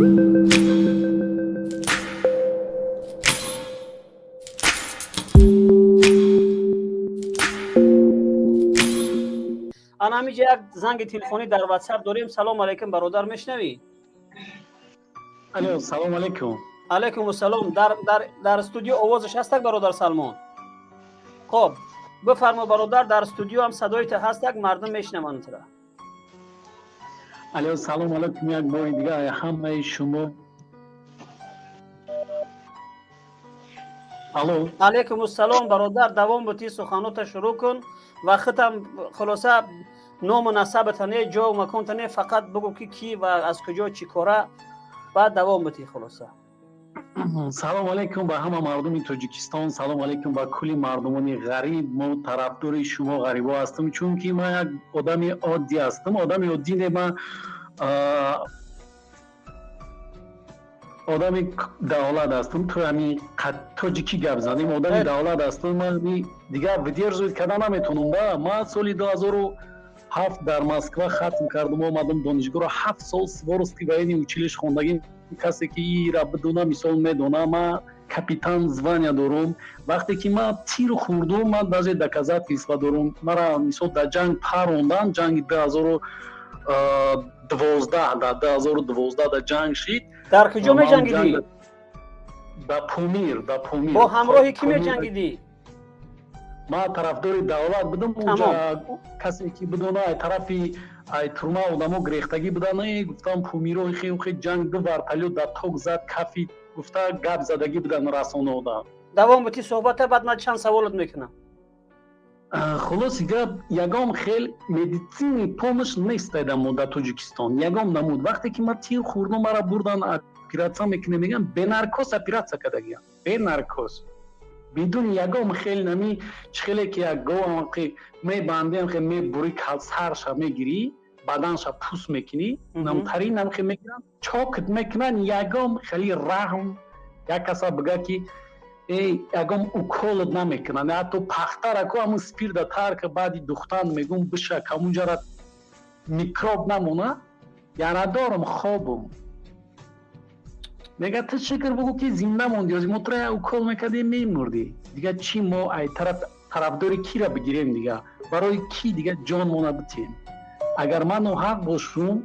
Ана ҳамиҷа як занги телефонӣ дар Ватсап дорем. Салом алейкум, бародар, мешнавӣ? Алло, салом алейкум. Алейкум ассалом. Дар студио овозаш ҳастак, бародар Салмон. Хоб, бифармо, бародар, дар студио ҳам садои ту ҳастак, мардум мешнаванд тура. Алло, салом алейкум як бори дигар ҳамаи шумо. Алло. Алейкум ассалом, бародар, давом бутӣ, суханота шурӯъ кун ва худам хулоса ному насабата не, ҷову маконта не, фақат бугӯ ки кӣ ва аз куҷо, чӣ кора, баъд давом бутӣ хулоса. Салом алейкум ба ҳама мардуми Тоҷикистон, салом алейкум ба кулли мардумони ғариб. Мо тарафдори шумо ғарибо ҳастем, чунки ман як одами оддӣ ҳастам. Одами оддӣ не, ман одами давлат ҳастам. Ту ҳамин тоҷикӣ гап занем, одами давлат ҳастам. Ман дигар выдерживать карда наметавонам. Да, ман соли 2007 дар Москва хатм кардам, омадам донишгоҳро, 7 сол Суворовский военный училище хондагим. Касе ки ира бидона, мисол, медона, ман капитан звания дорум. Вақте ки ман тир хӯрдум, ман даже доказательства дорум, мара, мисол, дар ҷанг парондан, ҷанги 2012, дар 2012 дар ҷанг шид. Дар куҷо меҷангидӣ? Дар Помир, дар Помир. Бо ҳамроҳи кӣ меҷангидӣ? Ман тарафдори давлат будам унҷа. Касе ки бидона, ай тарафи ай турма одамо гирехтагӣ будан, гуфтам, помиро хе хе ҷанг, ду вертолёт дар ток зад, кафи гуфта гап задагӣ будан расонаода. Давом бути суҳбата, баъд ман чанд саволот мекунам. Хулоси гап, ягон хел медицинный помощь нест мо дар Тоҷикистон, ягон намуд. Вақте ки ман тир хӯрдум, мара бурдан, оператсия мекунем, мегӯям, бе наркоз оператсия кардагиям, бе наркоз, бидуни ягон хел нами чӣ хеле ки як говам мебандем, хе мебури, сарша мегирӣ, баданша пӯст мекунӣ, намтарин намхе мегиранд, чокт мекунанд, ягон хели раҳм, як каса бига ки ягон уколот намекунанд. Ҳатто пахтара ку ҳамун спирда тарка баъди духтан мегум, бишак, ҳамунҷара микроб намона. Ярадорам, хобум мега, ту шукр бугӯ ки зинда монди, ози мо тура як укол мекардем, мемурдӣ. Дига чӣ? Мо ай тарафдори кира бигирем? Дига барои кӣ дига ҷон мона битем? Агар ман ноҳақ бошум,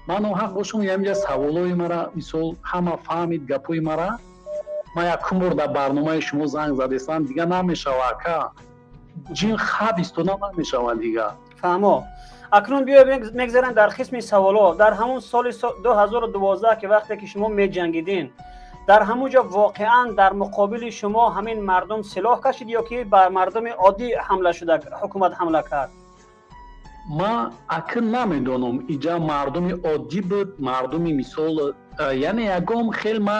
ман ноҳақ бошум, яминҷа саволҳои мара, мисол, ҳама фаҳмид гапҳои мара. Ман якум бор дар барномаи шумо занг задестам. Дига намешава, ака, ҷин хаб истода намешава дига. Фаҳмо. Акнун биё мегзарем дар қисми саволҳо. Дар ҳамун соли 2012, ки вақте ки шумо меҷангидин, дар ҳамун ҷо воқеан дар муқобили шумо ҳамин мардум силоҳ кашид ё ки ба мардуми оддӣ ҳамла шуда, ҳукумат ҳамла кард? Ман ака намедонам, иҷа мардуми оддӣ буд, мардуми, мисол, яъне ягон хел ма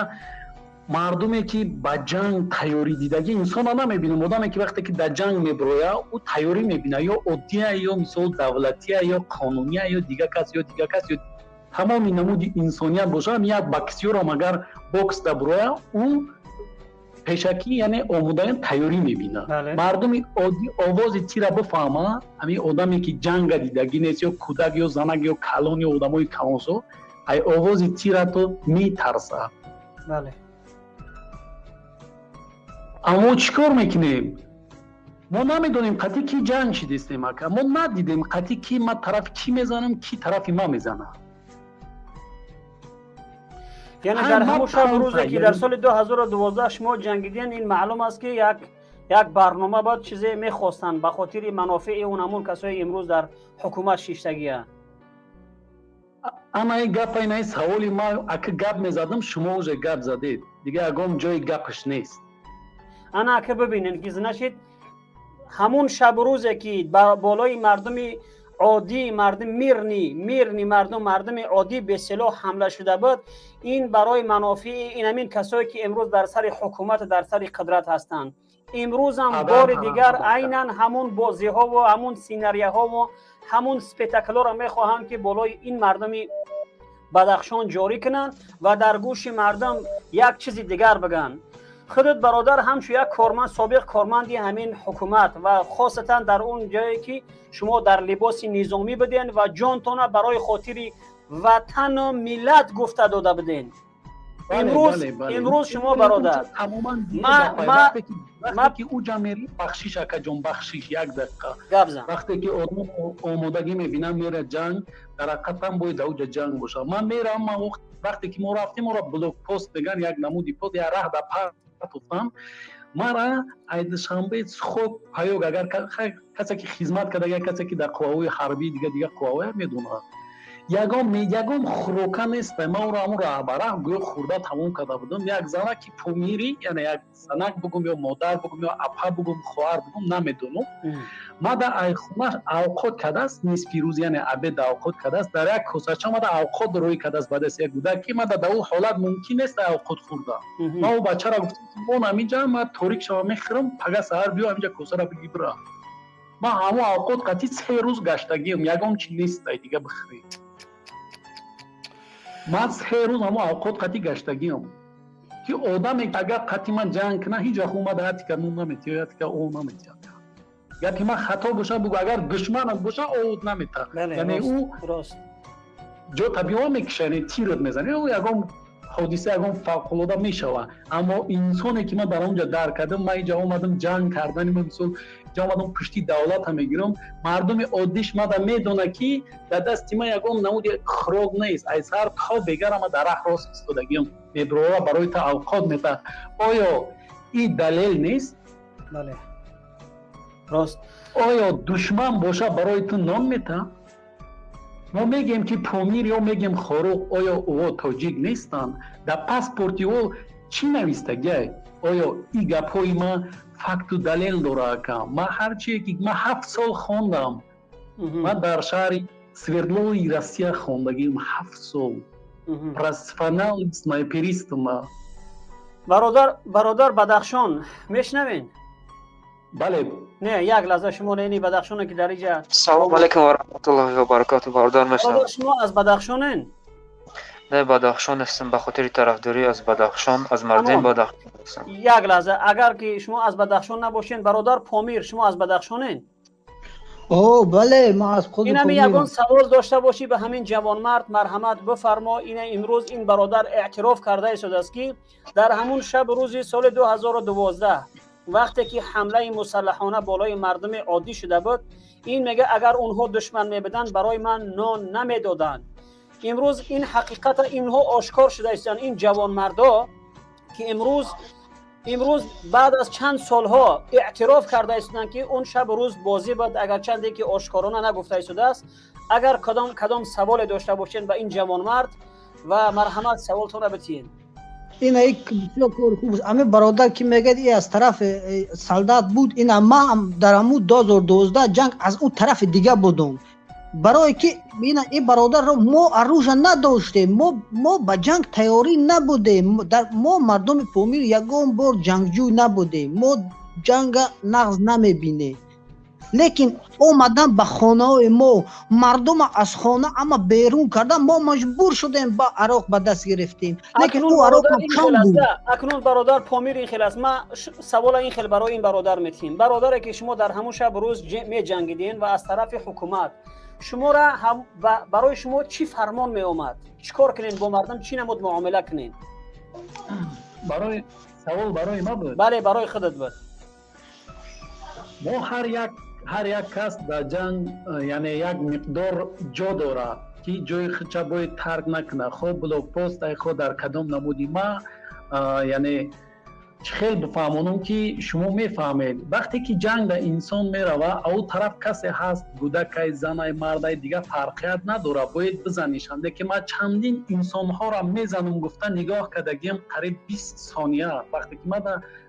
мардуме ки ба ҷанг тайёрӣ дидагӣ инсона намебинам. Одаме ки вақте ки дар ҷанг мебироя, ӯ тайёрӣ мебина, ё оддия, ё, мисол, давлатия, ё қонуния, ё дигар кас, ё дигар кас, ё тамоми намуди инсоният бошад. Як боксёрам агар бокс да бироя, ӯ пешакӣ, яъне омодаям, тайёрӣ мебинад. Мардуми оддӣ овози тира бифаҳма, ҳамин одаме ки ҷанга дидагӣ нест, ё кӯдак, ё занак, ё калон, ё одамои калонсол, ай овози тира то метарсад. Аммо мо чӣ кор мекунем? Мо намедонем қатъи ки ҷанг шидистем, ака. Мо надидем қатъи ки ма тарафи кӣ мезанам, кӣ тарафи ма мезанад. Яъне дар ҳамун шабу рӯзе ки дар соли 2012 шумо ҷангиден, ин маълум аст, ки як барнома бад чизе мехостанд ба хотири манофеи он ҳамун касои имрӯз дар ҳукумат шиштагиянд. Ана гапа, инаи саволи ма, ака, гап мезадам, шумо уже гап задед, дига ягон ҷои гапаш нест. Ана, ака, бибинед, ки значит ҳамун шабу рӯзе ки болои мардуми оддӣ, мардум, мирный мардум, мардуми оддӣ бесилоҳ ҳамла шуда буд, ин барои манофеи ин ҳамин касое ки имрӯз дар сари ҳукумат, дар сари қудрат ҳастанд. Имрӯзам бори дигар айнан ҳамун бозиҳову ҳамун сценарияҳову ҳамун спектаклҳоро мехоҳанд, ки болои ин мардуми Бадахшон ҷорӣ кунанд ва дар гӯши мардум як чизи дигар бигӯянд. Худат, бародар, ҳамчун як корманд, собиқ корманди ҳамин ҳукумат ва хосатан дар он ҷое ки шумо дар либоси низомӣ буден ва ҷонтона барои хотири Ватану миллат гуфта дода будем. Имрӯз шумо, бародар, Вақте ки уҷа мери, бахшиш, акаҷон, бахшиш, як дақиқа. Гап зан. Вақте ки одам омодагӣ мебинам, мера ҷанг, дар ҳақиқатан бояд дар уҷа ҷанг бошад. Ман мерам, ман вақте ки мо рафтем, моро блокпост меган, як намуди пост, як раҳ да партофтам. Мара ай Душанбе хок паёк, агар касе ки хизмат карда, касе ки дар қувваҳои ҳарбӣ, дига дига қувваҳоя медонад, ягон хӯрока нест. Ман ӯро ҳамон раҳбараҳ гӯё хӯрда тамом карда будам. Як занаки помирӣ, яъне як занак бугум ё модар бугум ё апа бугум, хоҳар бугум, намедонам, мада айхона авқот кардааст, нисфи рӯз, яъне обед авқот кардааст, дар як косача мада авқот рӯй кардааст. Баъд аз як гудак ки мада дар ӯ ҳолат мумкин нест авқот хӯрда. Ман ӯ бачаро гуфтам, ки мон ҳаминҷа, ма торик шава мехӯрам, пага саҳар биё, ҳаминҷа косаро бигир, бира. Ман ҳамон авқот қатъи 3 рӯз гаштагиам, ягон чи нест ай дига бихӯрӣ. Ман 3 рӯз ҳамон авқот қатъи гаштагиам, ки одаме агар қатъи ман ҷанг кунад, ҳеҷ вақт омада ятика нун наметиҳад, ятика ов наметиҳад. Гапи ман хато боша, бугӯ. Агар душманат боша, овут наметаҳад, яъне ӯ ҷо табио мекиша, яъне тират мезанад, ё ягон ҳодиса, ягон фавқулода мешавад. Аммо инсоне ки ман дар он ҷо дарк кардам, ман инҷа омадам ҷанг кардани, ман мисол инҷа омадам, пушти давлата мегирам, мардуми оддиш мада медона, ки дар дасти ман ягон намуди хӯрок нест. Ай сар то бегара ма дар раҳ рост истодагиам, меброра, барои та авқот метаҳад. Оё ин далел нест? Бале, рост. Оё душман боша, барои ту нон метаҳад? Мо мегӯем, ки Помир ё мегӯем Хоруғ, оё ӯо тоҷик нестанд? Дар паспорти ӯ чӣ навистагиай? Оё ин гапҳои ман факту далел дора, ака? Ман ҳарчие ки ман 7 сол хондам, ман дар шаҳри Свердлови Россия хондагиам 7 сол, профессионал снайперистам. Бародар Бадахшон, мешнавен? Бале. Не, як лаҳза, шумо нени Бадахшоне ки дар иҷа. Салому алайкум ва раҳматуллоҳи ва баракоту, бародар, мешнавам. Шумо аз Бадахшонен? Не, Бадахшон нестам, ба хотири тарафдорӣ аз Бадахшон, аз мардуми Бадахшон ҳастам. Як лаҳза, агар ки шумо аз Бадахшон набошен, бародар Помир, шумо аз Бадахшонен? О, бале, ман аз худ. Инами ягон савол дошта бошӣ ба ҳамин ҷавонмард, марҳамат, бифармо. Ина имрӯз ин бародар эътироф карда истодааст, ки дар ҳамун шаб рӯзи соли 2012, вақте ки ҳамлаи мусаллаҳона болои мардуми оддӣ шуда буд, ин мега, агар онҳо душман мебуданд, барои ман нон намедоданд. Имрӯз ин ҳақиқата инҳо ошкор шуда истоданд, ин ҷавонмардо, ки имрӯз баъд аз чанд солҳо эътироф карда истоданд, ки он шаб рӯз бозӣ буд, агарчанде ки ошкорона нагуфта истодааст. Агар кадом саволе дошта бошед ба ин ҷавонмард ва марҳамат, саволтонро битиҳед. Ина бисёр кори хуб аст. Ами бародар ки мегӯяд, и аз тарафи солдат буд, ина ман дар ҳамун 2012 ҷанг аз он тарафи дига будум, барое ки ина ин бародарро мо оружие надоштем, мо ба ҷанг тайёрӣ набудем. Мо мардуми Помир ягон бор ҷангҷӯй набудем, мо ҷанга нағз намебинем, лекин омадан ба хонаҳои мо, мардума аз хона ама берун кардан, мо маҷбур шудем, ба ароқ ба даст гирифтем, лекин ӯ ароқ кам буд. Акнун, бародар Помир, ин хел аст, ма савола ин хел барои ин бародар метиҳем. Бародаре ки шумо дар ҳамун шаб рӯз меҷангидем ва аз тарафи ҳукумат шуморо, барои шумо чӣ фармон меомад, чӣ кор кунед, бо мардум чӣ намуд муомила кунед? Барои савол барои ма буд? Бале, барои худат буд. Мо ҳар як кас дар ҷанг, яъне як миқдор ҷо дорад, ки ҷои худша бояд тарк накунад, хо блокпост ай, хо дар кадом намуди. Ма, яъне чӣ хел бифаҳмонам, ки шумо мефаҳмед, вақте ки ҷанг дар инсон мерава, ау тараф касе ҳаст, кӯдакай, занай, мардай, дигар фарқият надорад, бояд бизанишанд. Лекин ман чандин инсонҳоро мезанам гуфта нигоҳ кардагиам қариб 20 сония. Вақте ки ман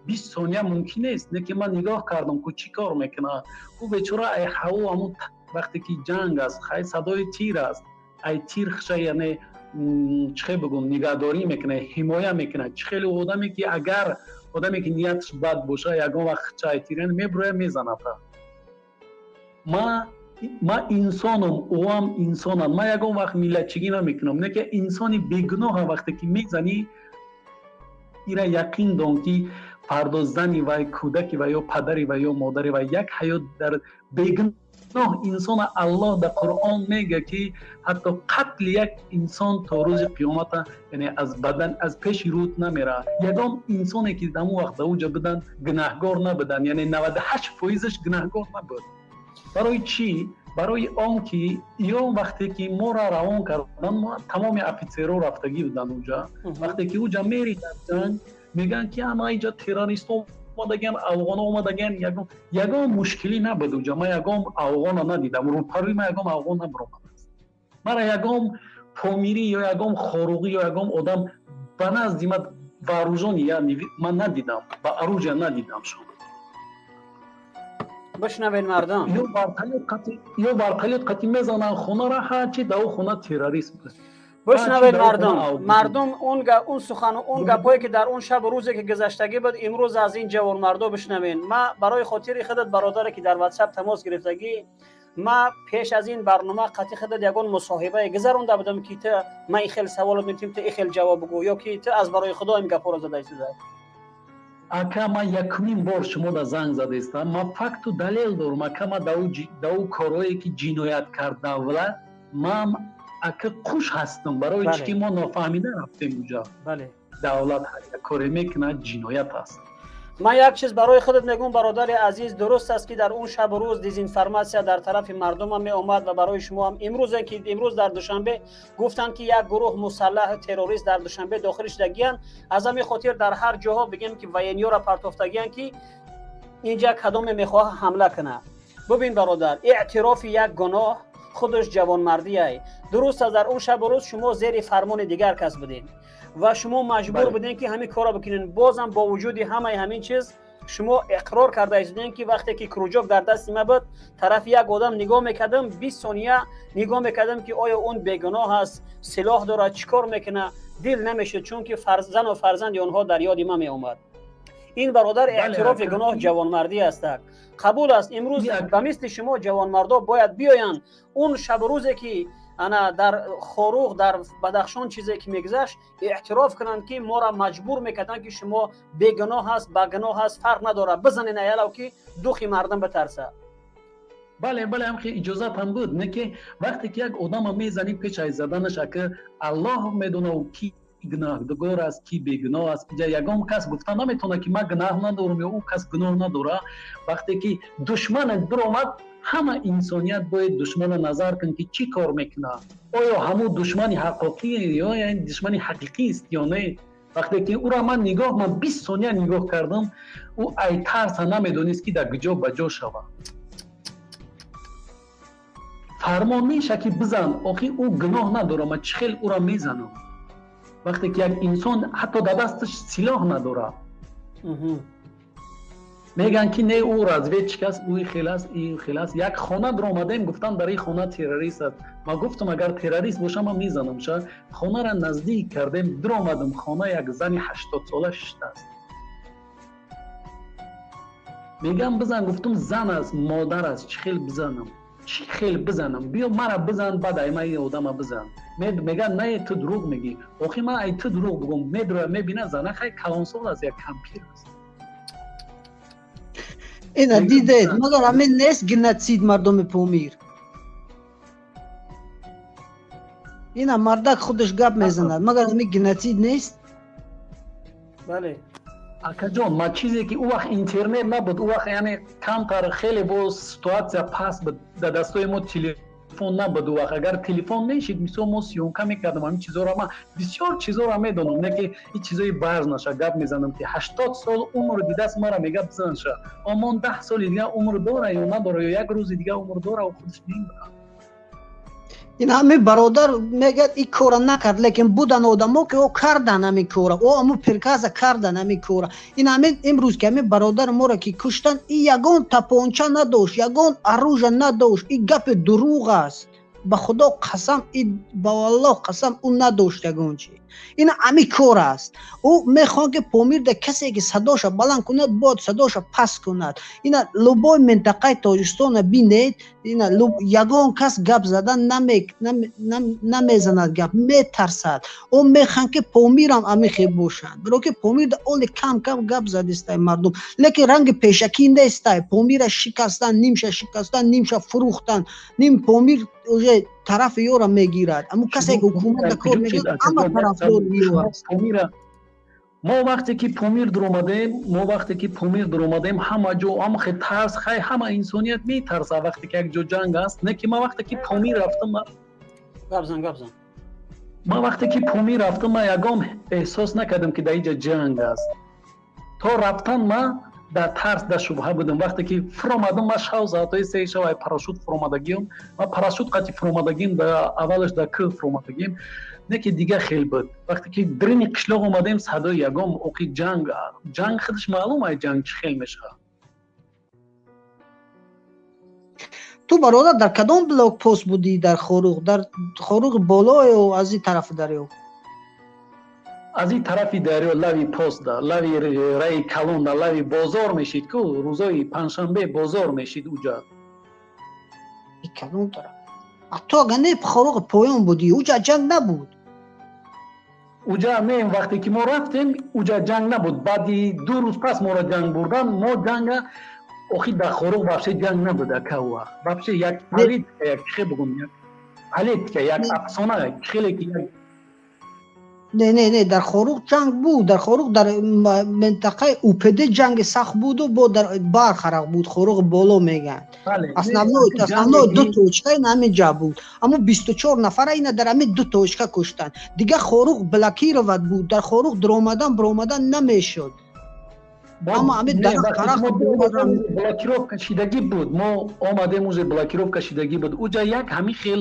20 сония мумкин нест, лекин ман нигоҳ кардам, ку чӣ кор мекунад ӯ бечора. Ай ҳаво, ҳамун вақте ки ҷанг аст, хай, садои тир аст, ай тир хша, яъне чӣ хел бигӯм, нигаҳдорӣ мекунад, ҳимоя мекунад. Чӣ хеле одаме ки, агар одаме ки нияташ бад боша, ягон вақт чай тирен мебуроя, мезанад. Ма инсонам, ӯам инсонам. Ман ягон вақт миллатчигӣ намекунам, не ки инсони бегуноҳа вақте ки мезанӣ, ира яқин дон, ки Фардо зани вай, кӯдаки вай ё падари вай ё модари вай, як ҳаёт дар бегуноҳ инсона. Аллоҳ дар Қуръон мега, ки ҳатто қатли як инсон то рӯзи қиёмата, яъне аз бадан, аз пеши рӯд намеравад. Ягон инсоне ки дар он вақт дар уҷа буданд, гунаҳгор набуданд, яъне 98 фоизаш гунаҳгор набуд. Барои чӣ? Барои он ки ё вақте ки моро равон кардан, тамоми офитсерҳо рафтагӣ буданд уҷа. Вақте ки уҷа мери дар ҷанг, мегӯянд, ки ана инҷа террористҳо омадагиан, афғонҳо омадагиан. Ягон мушкилӣ набуд уҷа. Ман ягон афғона надидам, рӯпарӯи ман ягон афғон набаромадааст. Мара ягон помирӣ ё ягон хоруғӣ ё ягон одам ба назди ман вооружённый ман надидам, ба оружие надидам шон. Бишнавед, мардум. Ё вертолёт қати мезананд хонара, ҳарчи дар ӯ хона террорист буд. Бишнавед, мардум, мардум, он сухану он гапҳое, ки дар он шабу рӯзе ки гузаштагӣ буд, имрӯз аз ин ҷавонмардо бишнавед. Ма барои хотири худат, бародаре ки дар Ватсап тамос гирифтагӣ, ма пеш аз ин барнома қатъи худат ягон мусоҳибае гузаронда будам, ки ту ма ин хел саволот метим, ту ин хел ҷавоб бигӯ, ё ки ту аз барои худо ин гапҳоро зада истода? Ака, ман якумин бор шумо да занг задаистам. Ман факту далел дорам, ака. Ман дар ӯ корҳое, ки ҷиноят кард давлат, ман, ака, хуш ҳастам. Барои чӣ ки мо нофаҳмида рафтем уҷа. Давлат ҳар як коре мекунад, ҷиноят аст. Ман як чиз барои худат мегӯм, бародари азиз. Дуруст аст, ки дар он шабу рӯз дезинформация дар тарафи мардумам меомад ва барои шумоам имрӯзе, ки имрӯз дар Душанбе гуфтанд, ки як гурӯҳ мусаллаҳ террорист дар Душанбе дохил шудагиянд. Аз ҳамин хотир дар ҳар ҷоҳо бигем, ки военный ёра партофтагиянд, ки инҷа кадоме мехоҳад ҳамла кунад. Бубин, бародар, эътирофи як гуноҳ худаш ҷавонмардиай. Дуруст аст, дар он шабу рӯз шумо зери фармони дигар кас будед ва шумо маҷбур будем, ки ҳамин корро бикунед. Бозам бо вуҷуди ҳамаи ҳамин чиз шумо иқрор карда истодем, ки вақте ки кружок дар дасти ма буд, тарафи як одам нигоҳ мекардам, 20 сония нигоҳ мекардам, ки оё он бегуноҳ аст, силоҳ дорад, чӣ кор мекунад. Дил намешуд, чунки зану фарзанди онҳо дар ёди ма меомад. Ин, бародар, эътирофи гуноҳ ҷавонмардӣ астак, қабул аст. Имрӯз ба мисли шумо ҷавонмардо бояд биёянд. Он шабу рӯзе, ки ана дар Хоруғ, дар Бадахшон чизе ки мегузашт, эътироф кунанд, ки моро маҷбур мекарданд, ки шумо бегуноҳ аст, багуноҳ аст, фарқ надорад, бизанед аялав, ки духи мардум битарса. Бале, ҳамхи иҷозат ҳам буд, не ки вақте ки як одама мезанӣ, пеш аз заданаш, ака, Аллоҳ медонад, ки гунаҳгор аст, ки бегуноҳ аст. Иҷа ягон кас гуфта наметавонад, ки ман гунаҳ надорам ё ӯ кас гуноҳ надорад. Вақте ки душманат биромад, ҳама инсоният бояд душмана назар кун, ки чӣ кор мекунад, оё ҳамун душмани ҳақиқӣ ё душмани ҳақиқист ё не. Вақте ки ӯро ман нигоҳ, ман 20 сония нигоҳ кардам, ӯ ай тарса намедонист, ки дар куҷо ба ҷо шавад. Фармон меша, ки бизан. Охи ӯ гуноҳ надорад, ман чӣ хел ӯро мезанам, вақте ки як инсон ҳатто дар дасташ силоҳ надорад? Мегӯянд, ки не, ӯ разведчик аст, ӯ хел аст, ин хел аст. Як хона даромадем, гуфтам, дар ин хона террорист аст. Ман гуфтам, агар террорист бошам, ман мезанам ша. Хонара наздик кардем, даромадам хона, як зани 80сола шиштааст. Мегӯям, бизан. Гуфтум, зан аст, модар аст, чӣ хел бизанам, чӣ хел бизанам? Биё, мара бизан, баъд ай ман ин одама бизан. Мегӯяд, не, ту дурӯғ мегӣ. Охи ман ай ту дурӯғ бигӯм? Медроя, мебина, зана хай калонсол аст, як кампир аст. Ина дидед, магар ҳамин нест геноцид мардуми Помир? Ина мардак худаш гап мезанад, магар ҳамин геноцид нест? Бале. Акаҷон, ма чизе ки ӯ вақт интернет набуд, ӯ вақт, яъне, камтар хеле бо ситуация паст буд. Дар дастои мо телефон набуд ӯ вақт. Агар телефон мешид, мисол, мо съёмка мекардам ҳамин чизоро. Ман бисёр чизоро медонам, не ки ин чизои важнаша гап мезанам, ки 80 сол умр дидааст, мара мега, бизанша. Омон 10 соли дига умр дора ё надора, ё як рӯзи дига умр дора, ӯ худаш мемирад. Ин ҳамин бародар мегӯяд, ин кора накард, лекин будан одамо, ки ӯ кардан ҳамин кора, ӯ ҳамун приказа кардан ҳамин кора. Ин ҳамин имрӯз, ки ҳамин бародари моро ки куштан, ин ягон тапонча надошт, ягон оружие надошт. Ин гапи дурӯғ аст. Ба Худо қасам, ба Аллоҳ қасам, ӯ надошт ягон чи. Ина ами кор аст. Ӯ мехоҳад, ки Помирда касе ки садоша баланд кунад, бояд садоша паст кунад. Ина любой минтақаи Тоҷикистона бинед, ина ягон кас гап задан намезанад, гап метарсад. Ӯ мехоҳанд, ки Помирам амихе бошад, баро ки Помирда оли кам кам гап задистай мардум, лекин ранги пешакӣ нестай. Помира шикастан, нимша шикастан, нимша фурӯхтан, ним Помир уже тарафи ёра мегирад. Аммо касе ки ҳукуматда кор мекунад, ҳама тарафдори ё аст. Мо вақте ки Помир дуромадем, мо вақте ки Помир дуромадем, ҳама ҷо ҳама хе тарс. Хай, ҳама инсоният метарса, вақте ки як ҷо ҷанг аст. Не ки ман вақте ки Помир рафтам, Гапзан, гапзан. Ман вақте ки Помир рафтам, ман ягон эҳсос накардам, ки дар инҷа ҷанг аст. То рафтан ман дар тарс, дар шубҳа будам. Вақте ки фуромадам, ман шав соатҳои 3 шав ай парашют фуромадагиам. Ман парашют қати фуромадагим, дар аввалаш дар кӯҳ фуромадагим, не ки дига хел буд. Вақте ки дрини қишлоқ омадем, садои ягон оқи ҷанг, ҷанг худаш маълум, ай ҷанг чӣ хел мешавад. Ту, бародар, дар кадом блокпост будӣ дар Хоруғ? Дар Хоруғ боло ё аз ин тарафи дарё? Аз ин тарафи дарё, лави постда, лави раи калонда, лави бозор мешид ку, рӯзои панҷшанбе бозор мешид уҷа. Кадом тараф? А ту агар не Хоруғи поён будӣ, уҷа ҷанг набуд? Уҷа не, вақте ки мо рафтем, уҷа ҷанг набуд. Баъди 2 рӯз пас моро ҷанг бурдан. Мо ҷанга охи дар Хоруғ вообще ҷанг набуд, ака, вақт вообще як политика, як чӣ бигум, як политика, як афсона хеле ки як Не, не, не, дар Хоруғ ҷанг буд. Дар Хоруғ, дар минтақаи УПД ҷанги сахт буду, бо дар Бархарақ буд, Хоруғ боло мегӯянд. Основной ду точка ин ҳамин ҷа буд. Аммо 24 нафара ина дар ҳамин ду точка куштанд. Дигар Хоруғ блокировать буд, дар Хоруғ дуромадан, баромадан намешуд. Аммо ҳамин Блокировка шидагӣ буд. Мо омадем, уже блокировка шидагӣ буд уҷа. Як ҳамин хел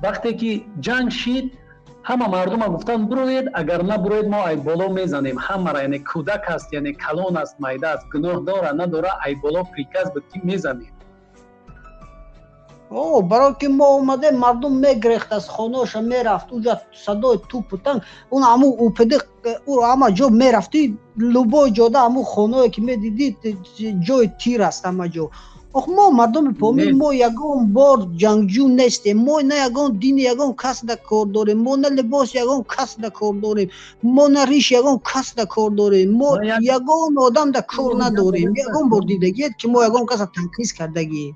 вақте ки ҷанг шид, ҳама мардума гуфтанд: «Буроед, агар набуроед, мо ай боло мезанем ҳамара». Яъне кӯдак аст, яъне калон аст, майда аст, гуноҳ дора, надора, ай боло приказ буд, ки мезанем. О, барои ки мо омадем, мардум мегирехт, аз хонаоша мерафт. Уҷа садои тупу танк, он ҳамун УПД ҳама ҷо мерафтӣ, любой ҷода ҳамун хонаое ки медидӣ, ҷои тир аст ҳама ҷо. Ох, мо мардуми Помир, мо ягон бор ҷангҷӯ нестем. Мо на ягон дини ягон кас да кор дорем, мо на либоси ягон кас да кор дорем, мо на риши ягон кас да кор дорем, мо ягон одам да кор надорем. Ягон бор дидагиед, ки мо ягон каса танқис кардагием?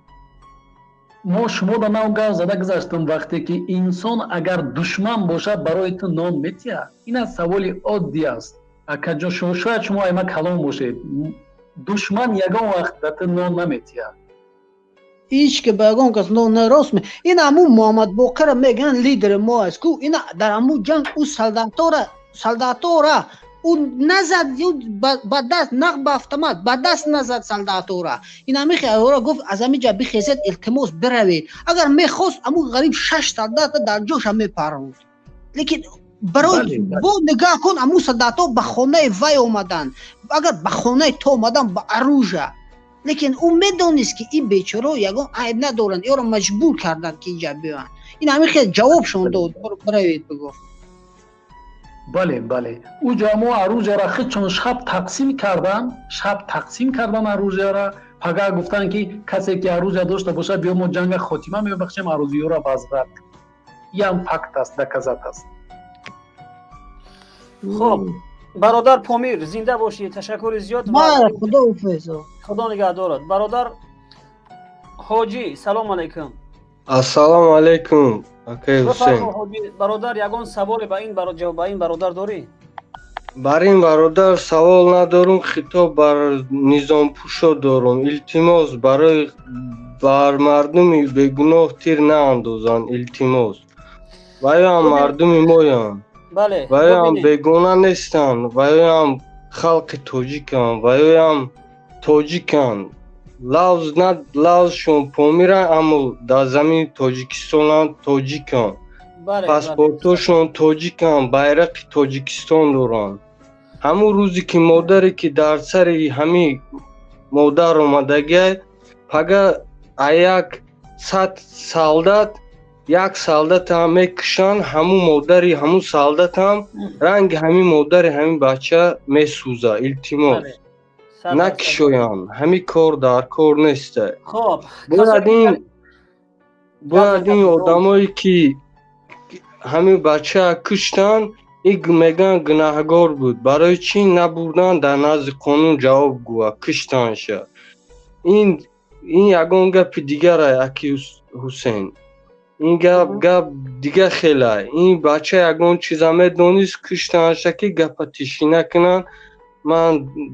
Мо шумо да нав гап зада гузаштам. Вақте ки инсон агар душман бошад, барои ту нон метиҳад? Ин аз саволи оддӣ аст, акаҷон. Шояд шумо айма калон бошед. Душман ягон вақт ба ту нон наметиҳад. Ҳеч ки ба ягон кас нон рост. Ин ҳамун Муҳаммадбоқира мегӯянд, лидери мо аст ку. Ина дар ҳамун ҷанг ӯ солдатора ӯ назад ба даст, нақ ба автомат, ба даст назад солдатора. Ин ҳамихе ора гуфт: «Аз ҳамин ҷа бихезед, илтимос, биравед». Агар мехост, ҳамун ғариб шаш солдата дар ҷоша мепаронд, лекин барои бо нигаҳ кун, ҳамун солдатҳо ба хонаи вай омаданд. Агар ба хонаи то омадан ба оружие, лекин ӯ медонист, ки ин бечоро ягон айб надоранд, ёро маҷбур карданд, ки инҷа биёянд. Ин ҳамин хел ҷавобшон дод: «Биравед», бигуфт. Бале, уҷа мо оружие ра худшон шаб тақсим кардан, шаб тақсим кардан оружие ра. Пага гуфтанд, ки касе ки оружие дошта бошад, биё, мо ҷанга хотима мебахшем, оружие ра возврат. Иам факт аст, доказать аст. Хоб, бародар Помир, зинда бошӣ, ташаккури зиёд. Худоҳофиз. Худо нигаҳдорад. Бародар Ҳоҷӣ, салому алайкум. Ассалому алайкум, акай Ҳусейн. Бародар, ягон саволе ба ин бародар дорӣ? Бар ин бародар савол надорум, хитоб бар низомпӯшо дорум. Илтимос, барои бар мардуми бегуноҳ тир наандозанд, илтимос. Ваёам мардуми моянд, ваёам бегона нестанд, ваёам халқи тоҷиканд, ваёам тоҷиканд. Лавз на лавзшон помиранд, аммо дар замини Тоҷикистонанд, тоҷиканд, паспортошон тоҷиканд, байрақи Тоҷикистон доранд. Ҳамун рӯзе ки модаре ки дар сари ҳамин модар омадагиай, пага аяк 100 солдат. Як солдатам мекушанд, ҳамун модари ҳамун солдатам ранги ҳамин модари ҳамин бача месӯза. Илтимос, накишоянд, ҳамин кор дар кор неста. Бояд ин одамое ки ҳамин бача куштанд, ин мегӯянд гунаҳгор буд, барои чӣ набурданд дар назди қонун ҷавоб гӯя куштанша? Ин ягон гапи дигарай, аки Ҳусейн, ин гап дига хелай. Ин бача ягон чиза медонист, куштанша, ки гапа тишӣ накунанд. Ман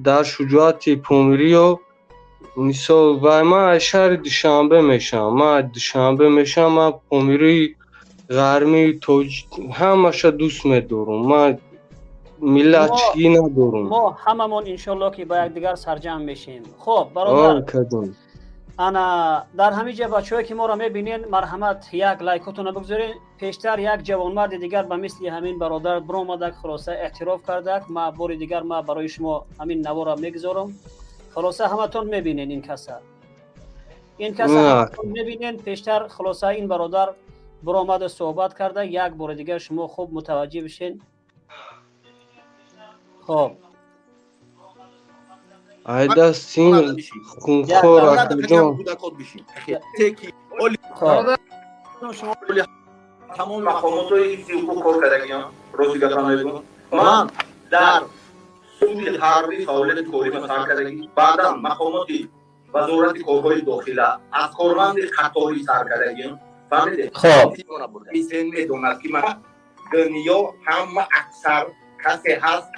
дар шуҷоати помириё, мисол, вай, ман аз шаҳри Душанбе мешавам, ман аз Душанбе мешавам. Ман помирии ғармии тоҷ ҳамаша дӯст медорам, ман миллатчигӣ надорам. Мо ҳамамон иншолло ки ба якдигар сарҷамъ мешем. Хоб, бародар, ана дар ҳамин ҷа бачаҳое ки моро мебинен, марҳамат, як лайкотона бигзорен. Пештар як ҷавонмарди дигар ба мисли ҳамин бародар биромадак, хулоса, эътироф кардак. Ма бори дигар ма барои шумо ҳамин навора мегузорам. Хулоса, ҳаматон мебинен ин каса, ин каса мебинен. Пештар, хулоса, ин бародар биромада суҳбат карда. Як бори дигар шумо хуб мутаваҷҷеҳ бишен. Хоб. Ай дасти ин хунхор, акаҷон. Тамоми мақомотҳои ҳифзи ҳуқуқ кор кардагиам, рости гапа мегӯм. Ман дар суди ҳарбӣ фаъолияти корима сар кардагӣ, баъдан мақомоти Вазорати корҳои дохила аз корманди қаторӣ сар кардагиам, фаҳмиде? Сен медонад, ки ман дунё ҳама аксар касе ҳаст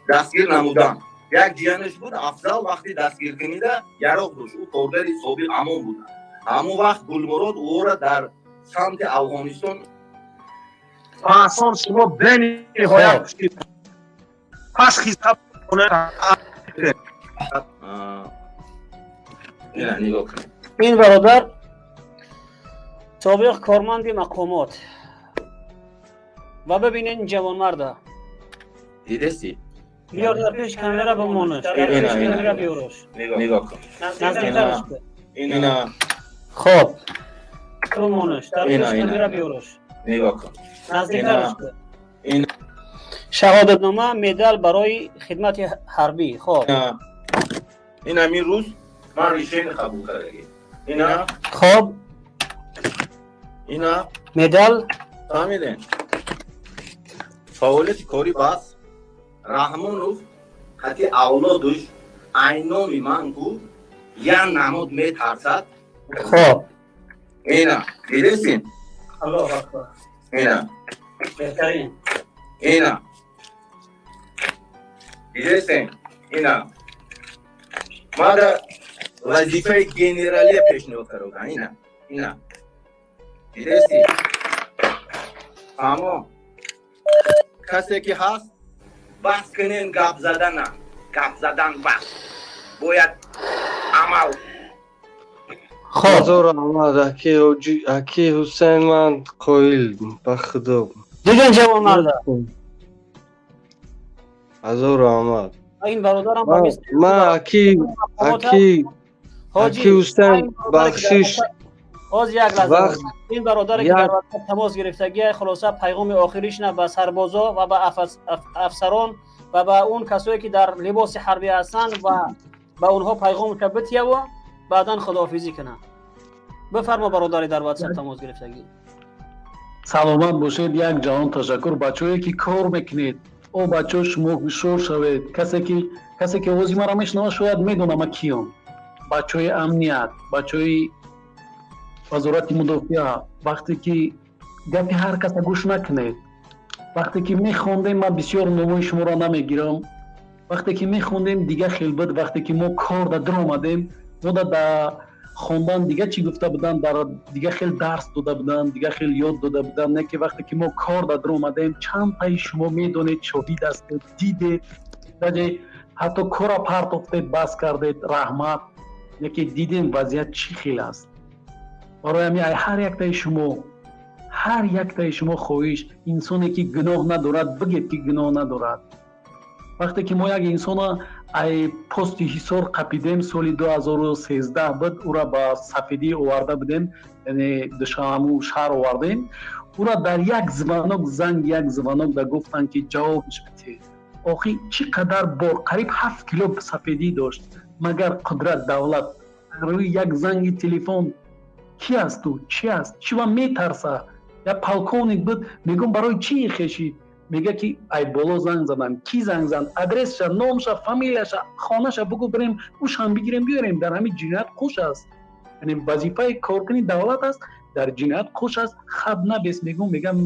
дастгир намудам. Як ҷиянаш буд, Афзал, вақти дастгиркунида яроқ дошт. Ӯ коргари собиқ АМОН буд. Ҳамон вақт Гулмурод ӯро дар самти Афғонистон Асон шумо бениҳоят пас хисаб. Нигоҳ кунед. Ин бародар собиқ корманди мақомот ва бибинед ин ҷавонмарда. Дидести? Биёр, дар пеш камера бимонаш, дар пеш камера биёраш. Нигоҳ кун. Наздиктараш. Ина. Хоб, бимонаш, дар пеш камера биёраш. Нигоҳ кун. Наздиктараш. Шаҳодатнома, медал барои хидмати ҳарбӣ. Хоб. Ин ҳамин рӯз ман решение қабул кардагӣ. Ина. Хоб. Ина. Медал. Фаҳмидем, фаъолияти корӣ бас. Раҳмонов қати авлодуш айноми ман ку як намуд метарсад. Хоб. Ина, дидесин? Аллоҳу акбар. Ина. Беҳтарин. Ина, дидесин? Ина, мада вазифаи генералия пешниҳод кардан. Ина, ина, дидеси? Фаҳмо, касе ки ҳаст, баҳс кунем. Гап задана, гап задан бас, бояд амал. Ҳазор раҳмат, аки Ҳусейн, ман қоил, ба худо. Диден, ҷавонмарда? Ҳазор раҳмат. Ин бародарам. Ман аки Ҳусейн, бахшиш. Ҳоз як лаҳза, ин бародаре ки дар ватсап тамос гирифтагия, хулоса, пайғоми охиришна ба сарбозо ва ба афсарон ва ба он касое ки дар либоси ҳарбӣ ҳастанд ва ба онҳо пайғомша битияву баъдан худоҳофизӣ кунанд. Бифармо, бародари дар ватсап тамос гирифтагӣ. Саломат бошед, як ҷаҳон ташаккур. Бачаҳое ки кор мекунед, о бачаҳо, шумо ҳушёр шавед. Касе ки овози маро мешунавад, шояд медонама киён. Бачаҳои амният, бачаҳои Вазорати мудофиа, вақте ки гапи ҳар каса гӯш накунед. Вақте ки мехондем, ман бисёр номои шуморо намегирам, вақте ки мехондем, дига хел буд. Вақте ки мо кор да даромадем, мо да хондан дига чӣ гуфта буданд, дар дига хел дарс дода буданд, дига хел ёд дода буданд. Не ки вақте ки мо кор да даромадем, чанд таи шумо медонед, шоҳид ҳастед, дидед, даже ҳатто кора партофтед, бас кардед, раҳмат. Не ки дидем вазъият чӣ хел аст. Барои ҳамин ҳар яктаи шумо, ҳар яктаи шумо хоҳиш: инсоне ки гуноҳ надорад, бигед ки гуноҳ надорад. Вақте ки мо як инсона Ай пости Ҳисор қапидем, соли 2013 буд. Ура ба сафедӣ оварда будем, яъне Душанбу шаҳр овардем. Ура дар як звонок, занг, як звонок да гуфтанд, ки ҷавобш битед. Охи, чӣ қадар бор, қариб 7 кило сафедӣ дошт. Магар қудрат, давлат рӯи як занги телефон ки аст, ӯ чи аст, чӣ ва метарса? Як полковник буд. Мегӯм, барои чӣ хешид? Мега, ки ай боло занг задам. Ки занг зад? Адресша, номша, фамилияша, хонаша бугӯ, бирем, ӯшам бигирем, биёрем. Дар ҳамин ҷиноят қуш аст, яъне вазифаи коркуни давлат аст, дар ҷиноят қуш аст. Хаб набес, мегӯм, мегам,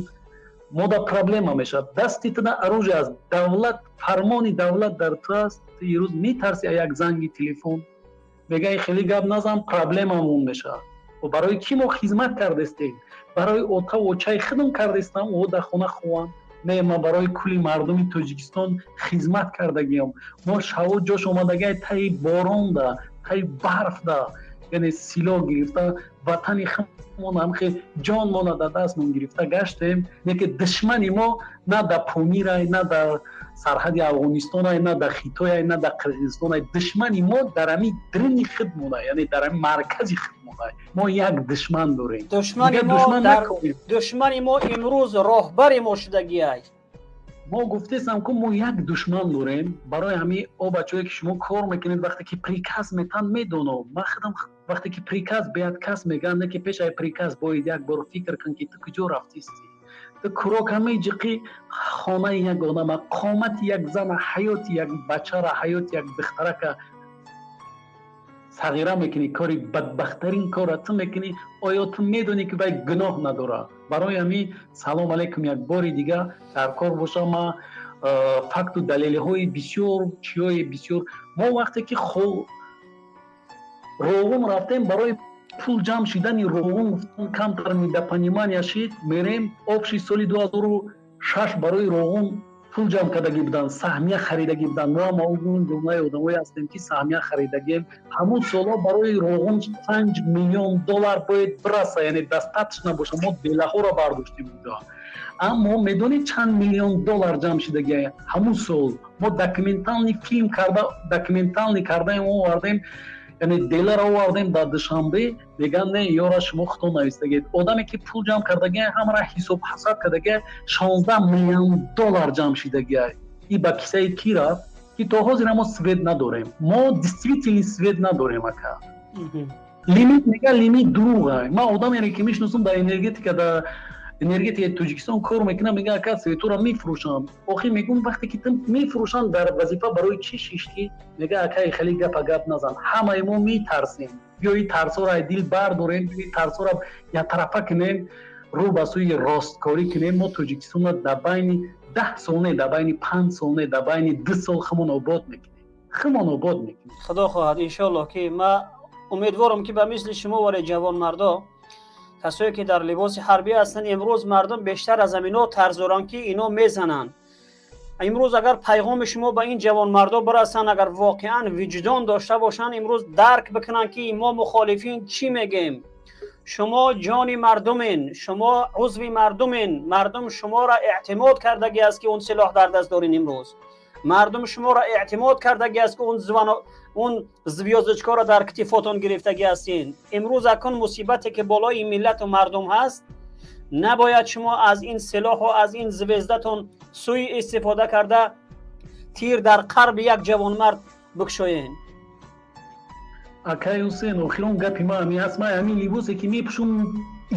мода проблема мешавад. Дасти ту на оружие аст, давлат, фармони давлат дар ту аст, ту ирӯз метарси як занги телефон. Мега, хеле гап назан, проблемамон мешавад. Барои кӣ мо хизмат кардестем? Барои отаву очаи худам кардестам, ӯ дар хона хованд? Не, ман барои кулли мардуми Тоҷикистон хизмат кардагиам. Мо шаво ҷош омадагиай, таи боронда, таи барфда, яъне силоҳ гирифта, ватани худмон ҳамхе ҷонмона дар дастмон гирифта гаштем. Не ки душмани мо на дар Помирай, на дар сарҳади Афғонистонай, на дар Хитояй, на дар Қирғизистонай. Душмани мо дар ҳамин дрини худмонай, яъне дар ҳамин маркази худмонай. Мо як душман дорем. Душмани мо имрӯз роҳбари мо шудагиай. Мо гуфтесам, ку мо як душман дорем. Барои ҳамин, о бачаое, ки шумо кор мекунед, вақте ки приказ метан, медонам, ман худам вақте ки приказ беяд, кас мегӯянд, не ки пеш ай приказ бояд як бор фикр кун, ки ту куҷо рафтисти. Ту курока меҷиқӣ, хонаи як одама, қомати як зана, ҳаёти як бачара, ҳаёти як духтарака сағира мекунӣ. Кори бадбахттарин кора ту мекунӣ. Оё ту медонӣ, ки вай гуноҳ надорад? Барои ҳамин, салом алайкум, як бори дига дар кор боша. Ма факту далелҳои бисёр, чиҳои бисёр. Мо вақте ки Роғун рафтем, барои пул ҷамъ шидани Роғун, камтар недопонимания шид. Мерем, общий соли 2006 барои Роғун пул ҷамъ кардагӣ буданд, саҳмия харидагӣ буданд. Мо ҳам он ҷумлаи одамое ҳастем, ки саҳмия харидагием. Ҳамун солҳо барои Роғун 5 миллион доллар бояд бираса, яъне достаточно боша. Мо делаҳоро бардоштем унҷо. Аммо медонед, чанд миллион доллар ҷамъ шидагӣ ҳамун сол? Мо документальный филм карда, документальный кардаем, овардем, яъне деларо овардем дар Душанбе. Мегӯянд, не, ёра шумо худтон навистагед. Одаме, ки пул ҷамъ кардагия, ҳамара ҳисоб ҳасаб кардагия, 16 миллион доллар ҷамъ шидагия. И ба кисаи кӣ рафт, ки то ҳозир мо свет надорем? Мо действительно свет надорем, ака. Лимит мега, лимит дурӯға. Ман одамере, ки мешиносам, дар энергетика, дар энергетикаи Тоҷикистон кор мекунам, мега, ака, светура мефурӯшам. Охи, мегӯм, вақте ки ту мефурӯшам, дар вазифа барои чӣ шиштӣ? Мега, акай, хеле гапа гап назан, ҳамаи мо метарсем. Биёи тарсоро аз дил бардорем, биёи тарсоро яктарафа кунем, рӯ ба сӯи росткорӣ кунем. Мо Тоҷикистонро дар байни 10 сол не, дар байни 5 сол не, дар байни 2 сол хумон обод мекунем, хумон обод мекунем. Худо хоҳад, иншоаллоҳ, ки ма умедворам, ки ба мисли шумо варе ҷавонмардо, касое, ки дар либоси ҳарбӣ ҳастанд. Имрӯз мардум бештар аз амино тарс доранд, ки ино мезананд. Имрӯз агар пайғоми шумо ба ин ҷавонмардо бирасанд, агар воқеан виҷдон дошта бошанд, имрӯз дарк бикунанд, ки мо мухолифин чӣ мегем. Шумо ҷони мардумен, шумо узви мардумен. Мардум шуморо эътимод кардагӣ аст, ки он силоҳ дар даст дорин. Имрӯз мардум шуморо эътимод кардагӣ аст, ки он звёздочкаро дар китифотон гирифтагӣ ҳастин. Имрӯз акун мусибате, ки болои миллату мардум ҳаст, набояд шумо аз ин силоҳу аз ин звездатон сӯи истифода карда, тир дар қарби як ҷавонмард бикшоен. Акай Ҳусен, охирон гапи ман ҳамин аст. Ман ҳамин либосе, ки мепӯшум,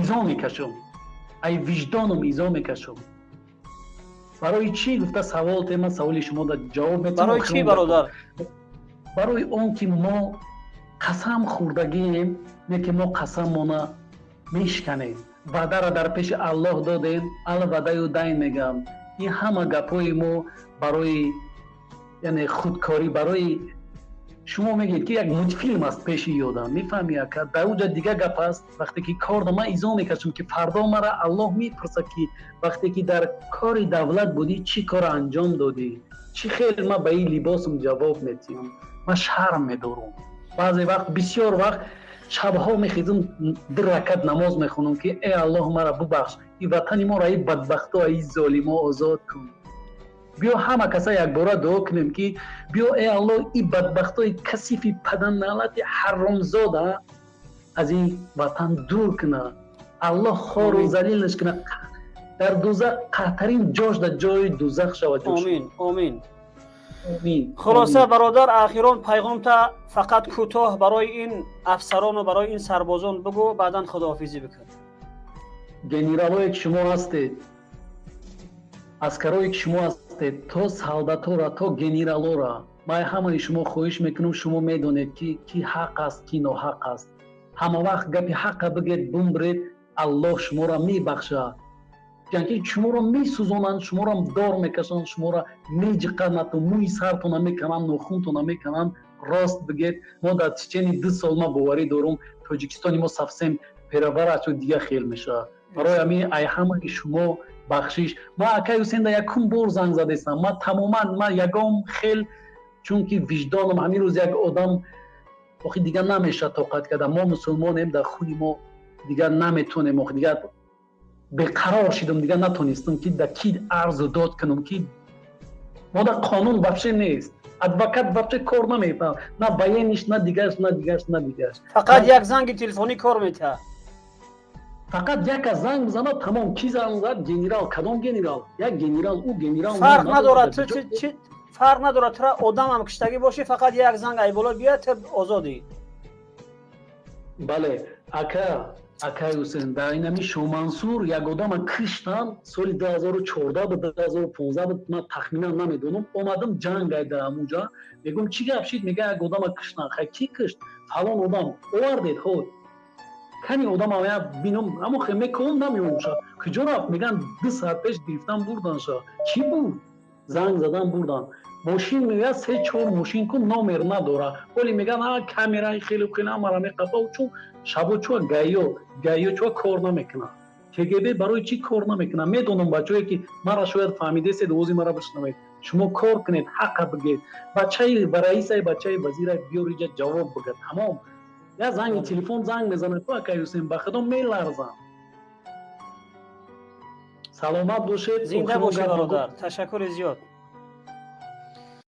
изо мекашам, ай виҷдоном изо мекашам. Барои чӣ гуфта савол тема, саволи шумо да ҷавоб метиҳам. Барои чӣ, бародар? Барои он ки мо қасам хӯрдагием, не ки мо қасаммона мешканем. Ваъдаро дар пеши Аллоҳ додем, ал ваъдаю дайн мегӯям. Ин ҳама гапҳои мо барои, яъне худкорӣ. Барои шумо мегӯед, ки як мультфилм аст пеши ёдам, мефаҳми, ака? Дар уҷа дига гап аст. Вақте ки кор, ман изо мекашам, ки фардо мара Аллоҳ мепурсад, ки вақте ки дар кори давлат будӣ, чӣ корро анҷом додӣ? Чӣ хел ман ба ин либосам ҷавоб метиҳам? Ман шарм медорам. Баъзе вақт, бисёр вақт шабҳо мехезам, ду ракат намоз мехонам, ки э Аллоҳ, мара бубахш, и ватани моро ай бадбахто, ай золимо озод кун. Биё, ҳама каса якбора дуо кунем, ки биё, э Алло, и бадбахтои касифи паданалати ҳаромзода аз ин ватан дур куна. Аллоҳ хору залилаш куна, дар дузах қаҳтарин ҷош дар ҷои дузах шавад. Омин, омин. Хулоса, бародар, ахирон пайғомта фақат кӯтоҳ барои ин афсарону барои ин сарбозон бигӯ, баъдан худоҳофизӣ бикун. Генералое ки шумо ҳастед, аскарое ки шумо ҳастед, то солдатора, то генералора, ман ҳамаи шумо хоҳиш мекунам. Шумо медонед, ки ки ҳақ аст, ки ноҳақ аст. Ҳама вақт гапи ҳақа бигед, бумбред, Аллоҳ шуморо мебахшад. Ки шуморо месӯзонанд, шуморо дор мекашанд, шуморо меҷиқанату мӯи сартона мекананд, нохунтона мекананд, рост бигед. Мо дар течение 2 сол, ман боварӣ дорум, Тоҷикистони мо совсем переворачу, дига хел мешавад. Барои ҳамин ай ҳамаи шумо бахшиш. Ман, акай Ҳусен, да якум бор занг задестам. Ман тамоман, ман ягон хел, чунки виҷдоном ҳамин рӯз як одам охи дигар намешавад тоқат карда. Мо мусулмонем, дар хуни мо дигар наметонем. Охи дигар беқарор шидам, дигар натонистам, ки да ки арзу дод кунам, ки мо дар қонун вообще нест, адвокат вообще кор наметавад, на военный ш, на дигарш, на дигарш, на дигарш. Фақат як занги телефонӣ кор метаҳад. Фақат яка занг бизанад, тамом. Ки занг зад? Генерал. Кадом генерал? Як генерал, ӯ генерал. Фарқ надорад, фарқ надорад, тура одамам киштагӣ бошӣ, фақат як занг айболо биёяд, ту озодӣ. Бале, ака, акай Ҳусен, дар инами Шомансур як одама киштан, соли 2014 буд, 2015 буд, ман тахминан намедонам. Омадам, ҷанг айда ҳамуҷа. Мегӯм, чӣ гап шид? Мега, як одама киштан. Хай, кӣ кишт? Фалон одам. Овардед, ҳо, кани одам ая бинам. Амо хе мекунам, намеомша. Куҷо рафт? Меган, 2 саат пеш гирифтан, бурданша. Чӣ буд? Занг задан, бурдан. Мошин меояд, се чор мошин ку номер надора. Ҳоли меган, а камераи хеле хеле ҳамара меқапа. Чун шабо чуа ГАИ-ё, ГАИ-ё чуа кор намекунад? КГБ барои чӣ кор намекунад? Медонам, бачае ки мара шояд фаҳмидесед, овози мара бишнавед, шумо кор кунед, ҳақа бигед. Бачаи раисай, бачаи вазира биёриҷа, ҷавоб бигад, тамом. Я занги телефон занг мезанад ку, акай Ҳусен, ба худо меларзам. Саломат бошед. Зинда бошед, бародар, ташаккури зиёд.